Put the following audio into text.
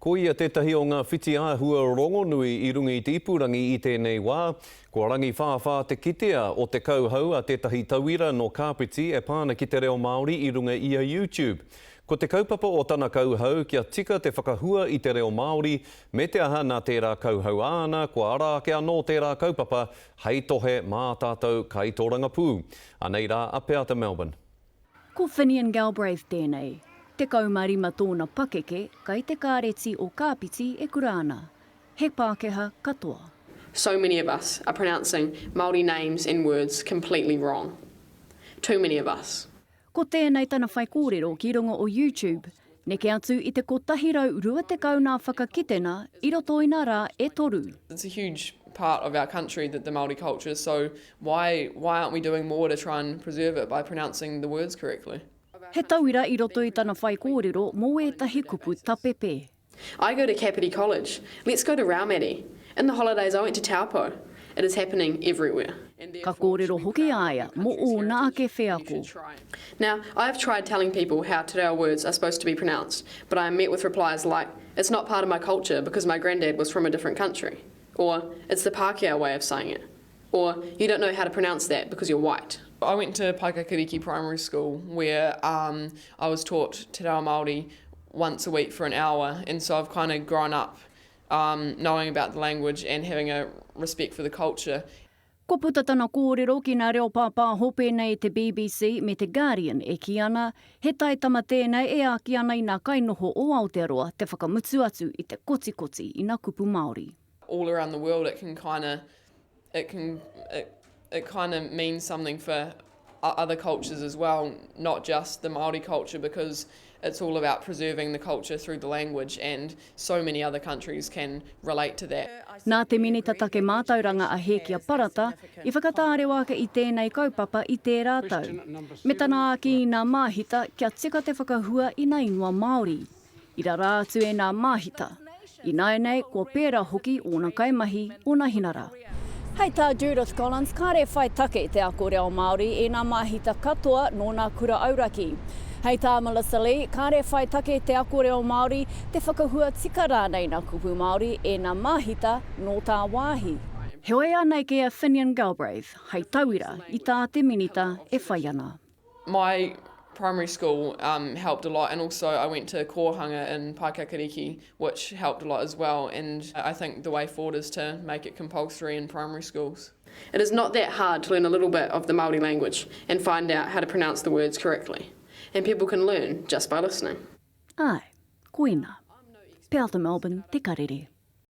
Ko ia tētahi o ngā whitiāhua rongonui i runga i te ipurangi i tēnei wā. Kua rangiwhāwhā te kitea o te kauhau a tētahi tauira nō Kāpiti e pā ana ki te reo Māori i runga i a YouTube. Ko te kaupapa o tana kauhau kia tika te whakahua i te reo Māori, me te aha nā tērā kauhau āna kua ara ake anō tērā kaupapa hei tohe mā tātou kaitōrangapū. Anei rā a Peata Melbourne. Ko Finian Galbraith tēnei. 15 tōna pakeke, kai te kāreti o Kāpiti e kura ana. He Pākehā katoa. So many of us are pronouncing Māori names and words completely wrong. Too many of us. Ko tēnei tana whaikōrero ki runga o YouTube, neke atu i te 120 nā whakakitena i roto i nā rā e toru. It's a huge part of our country, the, the Māori culture, so why, why aren't we doing more to try and preserve it by pronouncing the words correctly? He tauira i roto i tana whaikōrero mō ētahi kupu tapepe. I go to Kapiti College. Let's go to Raumati. In the holidays I went to Taupo. It is happening everywhere. Ka kōrero hoki a ia mō ōna ake wheako. Now, I have tried telling people how te reo words are supposed to be pronounced, but I am met with replies like, It's not part of my culture because my granddad was from a different country. Or, It's the Pākehā way of saying it. Or, You don't know how to pronounce that because you're white. I went to Paekakariki Primary School where um, I was taught Te Reo Māori once a week for an hour and so I've kind of grown up um, knowing about the language and having a respect for the culture. Kua puta tana kōrero ki ngā reo pāpāho pēnei i te BBC me te Guardian e kī ana, he taitama tēnei e āki ana i ngā kainoho o Aotearoa te whakamutu atu i te kotikoti i ngā kupu Māori. All around the world it can kinda it can it, it kind of means something for other cultures as well, not just the Māori culture, because it's all about preserving the culture through the language and so many other countries can relate to that. Nā te Minita Take Mātauranga a Hēkia Parata i whakatārewa ake i tēnei kaupapa i tērā tau, me tana āki i nā māhita kia tika te whakahua i nā ingoa Māori. I rarā atu e nā māhita. Ināianei, kua pērā hoki ōna kaimahi, ōna hinara. Hei tā Judith Collins, kāre whai take te ako reo Māori i nā māhita katoa nō nā kura auraki. Hei tā Melissa Lee, kāre whai take te ako reo Māori, te whakahua tika rānei nā kupu Māori e nā māhita nō tāwāhi. Heoi anei kē a Finian Galbraith hei tauira i tā te Minita e whai ana. My primary school um, helped a lot and also I went to Kōhanga in Paekakariki which helped a lot as well and I think the way forward is to make it compulsory in primary schools. It is not that hard to learn a little bit of the Māori language and find out how to pronounce the words correctly. And people can learn just by listening. Āe, koina. Peata Melbourne, Te Karere.